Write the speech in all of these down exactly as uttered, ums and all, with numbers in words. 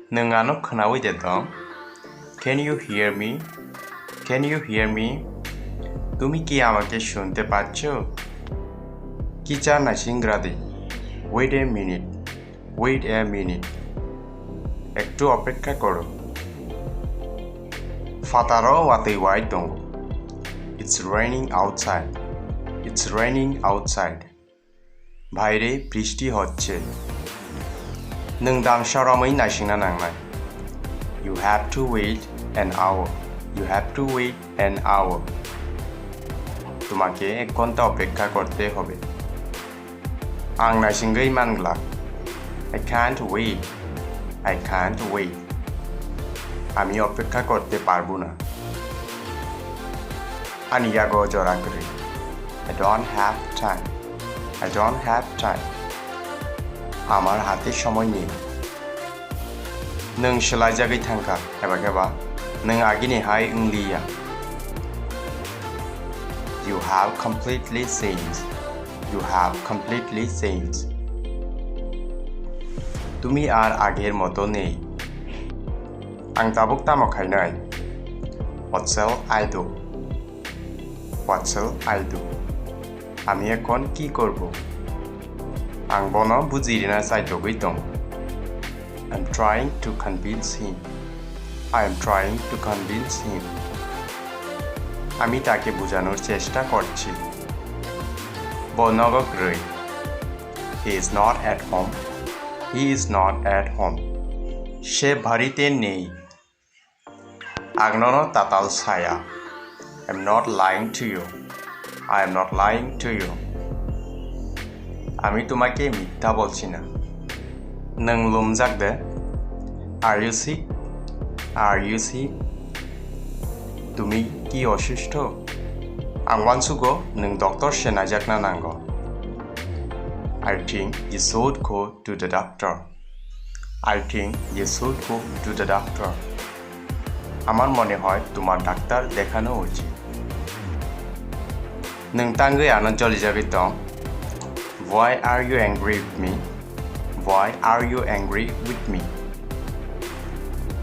Nwng ano khwnawi de tong? Can you hear me? Can you hear me? তুমি কি আমাকে শুনতে পাচ্ছ? Kicha naisinggra di. Wait a minute. Wait a minute. একটু অপেক্ষা করো. Phataro watwi wai tongo. It's raining outside. It's raining outside. বাইরে বৃষ্টি হচ্ছে. Nwng dam soromwi naisingna nangnai. You have to wait an hour. You have to wait an hour. তোমাকে এক ঘন্টা অপেক্ষা করতে হবে. Ang naisingwi manglak. I can't wait. I can't wait. আমি অপেক্ষা করতে পারবো না. Ani yago jora kwrwi. I don't have time. I don't have time. আমার হাতে সময় নেই. Nwng swlaijagwi thangkha, eba khe ba nwng agini hai wngliya. You have completely changed. You have completely changed. তুমি আর আগের মতো নেই. Ang tabuk tamo khainai? What shall I do? What shall I do? আমি এখন কি করব? Ang bono bujirina chaitogwi tong. I'm trying to convince him. I am trying to convince him. আমি তাকে বোঝানোর চেষ্টা করছি. Bo nogo kwrwi. He is not at home. He is not at home. সে বাড়িতে নেই. Ang nono tatal saya. I'm not lying to you. I am not lying to you. আমি তোমাকে মিথ্যা বলছি না. Nwng lumjak de? Are you sick? Are you sick? তুমি কি অসুস্থ? Ang uansugo nwng doctor se naijakna nango. I think you should go to the doctor. I think you should go to the doctor. আমার মনে হয় তোমার ডাক্তার দেখানো উচিত. Nwng tangwi ano jolijagwi tong? Why are you angry with me? Why are you angry with me?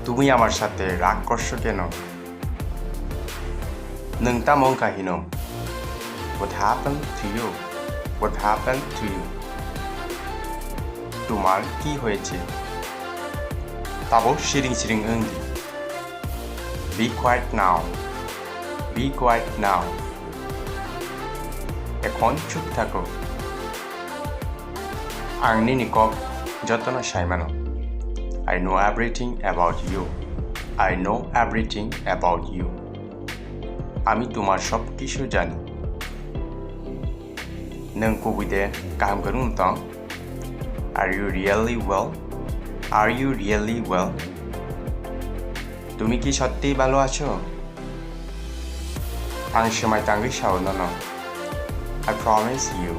তুমি আমার সাথে রাগ করছো কেন? Nwng tamo wngkha hino? What happened to you? What happened to you? তোমার কি হয়েছে? Tabuk siring siring wng di. Be quiet now. Be quiet now. এখন চুপ থাকো. Ang nini kok jotono sai mano. I know everything about you. I know everything about you. আমি তোমার সব কিছু জানি. Nwng kubui de kaham kwrwng tong? Are you really well? Are you really well? তুমি কি সত্যিই ভালো আছো? Ang swmai tangwi sao nono. I promise you.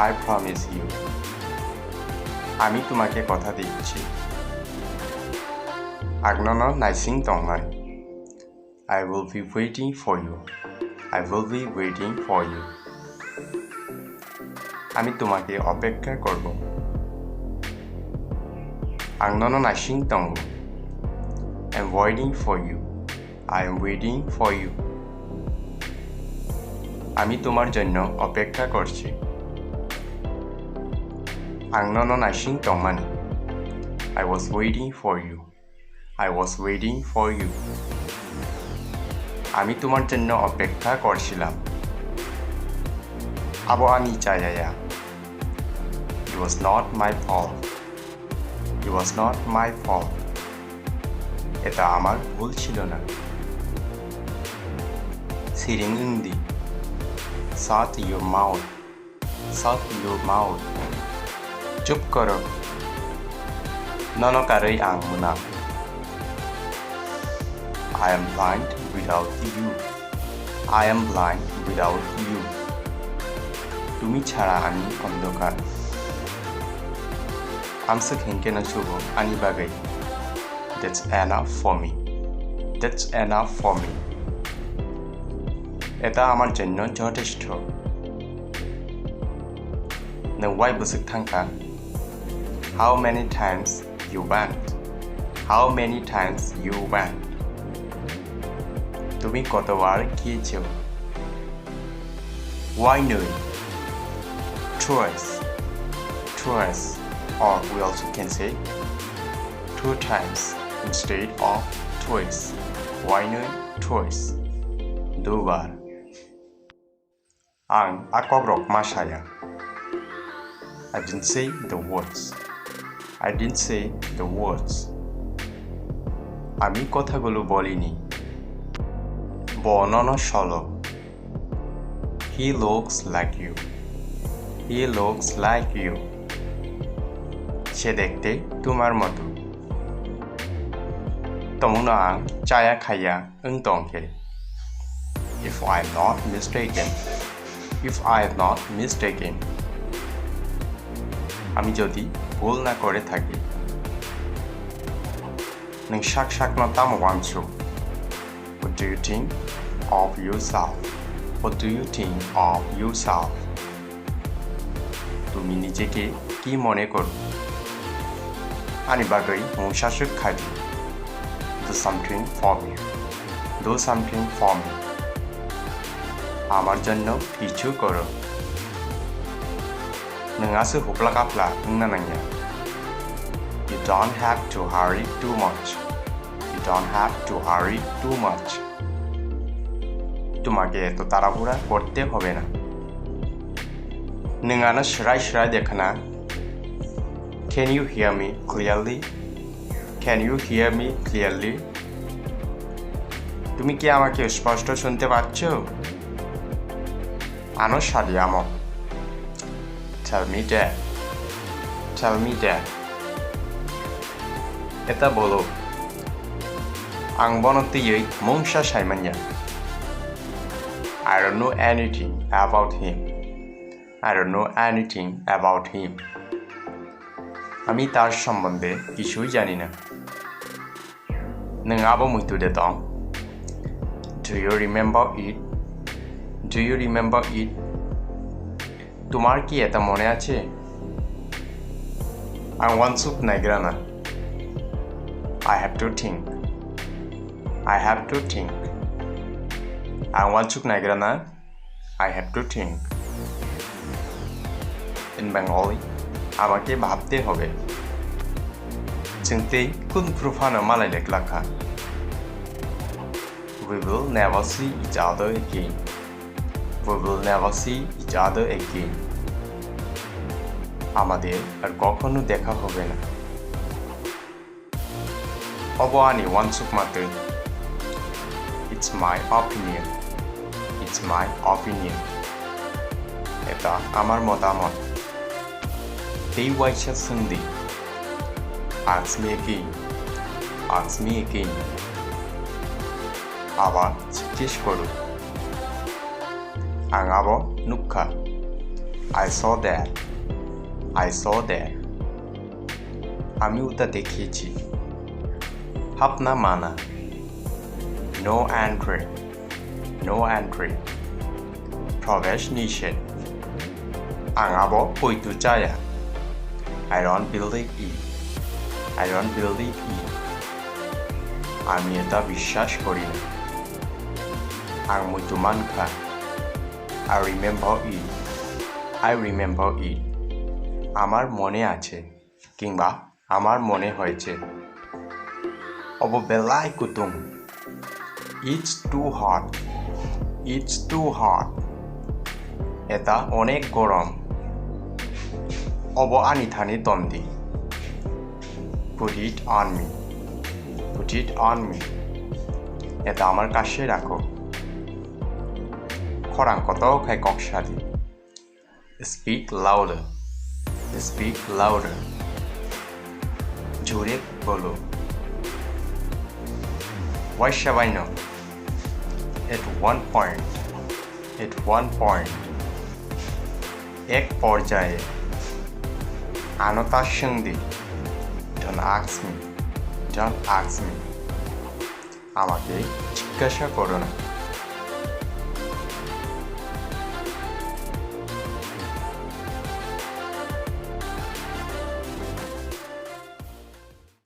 I promise you. আমি তোমাকে কথা দিচ্ছি. Ang nono naising tongnai. I will be waiting for you. I will be waiting for you. আমি তোমাকে অপেক্ষা করব. Ang nono naising tongo. I'm waiting for you. I am waiting for you. আমি তোমার জন্য অপেক্ষা করছি. Ang nono naising tongmani. I was waiting for you. I was waiting for you. আমি তোমার জন্য অপেক্ষা করছিলাম. Abo ani chaya ya. It was not my fault. It was not my fault. এটা আমার ভুল ছিল না. Siring wng di. Shut your mouth. Shut your mouth. চুপ করো. Nono karwi ang mwnakhu. I am blind without you. I am blind without you. তুমি ছাড়া আমি অন্ধকার. Amswk hinkhe no chugo ani bagwi. That's enough for me. That's enough for me. এটা আমার জন্য যথেষ্ট. Nwng wai bwswk thangkha? How many times you went? How many times you went? তুমি কতবার গিয়েছো? Why nui? Twice. Twice. Or we also can say two times instead of twice. Why nui? Twice. দুবার. Ang a kokrok ma saya. I didn't say the words. I didn't say the words. আমি কথাগুলো বলিনি। Bo nono solo. He looks like you. He looks like you. সে দেখতে তোমার মতো। Tongmungno ang chaya khaya wng tong khe. If I am not mistaken, if I am not mistaken, আমি যদি ভুল না করে থাকি। Nwng sak sakno tamo uansuk? What do you think of yourself? What do you think of yourself? তুমি নিজেকে কি মনে করো? Ani bagwi mungsa swk kha di. Do something for me. Do something for me. আমার জন্য কিছু করো। Nwng aswk hupla kapla wngna nangya. You don't have to hurry too much. You don't have to hurry too much. তোমাকে এত তাড়াহুড়া করতে হবে না। Nwng ano swrai swrai dekha na. Can you hear me clearly? Can you hear me clearly? তুমি কি আমাকে স্পষ্ট শুনতে পাচ্ছ? Ano sadi amo. Tell me that. Tell me that. Eta bolo. Ang bono twiwi mungsa saimanya. I don't know anything about him. I don't know anything about him. আমি তার সম্বন্ধে কিছুই জানি না। Nwng abo muitu de tong? Do you remember it? Do you remember it? তোমার কি এটা মনে আছে? Ang uansuk naigra na. I have to think. I have to think. Ang uansuk naigra na. I have to think. In Bengali, আমাকে ভাবতে হবে। Chwng tei kun phuru phano malai le glak kha. We will never see each other again. We will never see each other again. আমাদের আর কখনো দেখা হবে না। Obo ani uansukma twi. It's my opinion. It's my opinion. Eta amar motamot. Tei uaisa swng di. Ask me again. Ask me again. Abar jikjesh koru. Ang abo nukha. I saw that. I saw that. আমি ওটা দেখেছি। হাপনা মানা। No entry. No entry. প্রবেশ নিষেধ। Ang abo poito chaya. I don't believe it. I don't believe it. আমি এটা বিশ্বাস করি না। Ang muitu mankha. I remember it. I remember it. আমার মনে আছে কিংবা আমার মনে হয়েছে। Obo belai kutung. It's too hot. It's too hot. এটা অনেক গরম। Obo ani thani ton di. Put it on me. Put it on me. এটা আমার কাছে রাখো। Khorang kotor khai kok sa di. Speak louder. Speak louder. জোরে বলো। Waisa baino. At one point. At one point. এক পর্যায়ে। Ano ta swng di. Don't ask me. Don't ask me. আমাকে জিজ্ঞাসা করো না।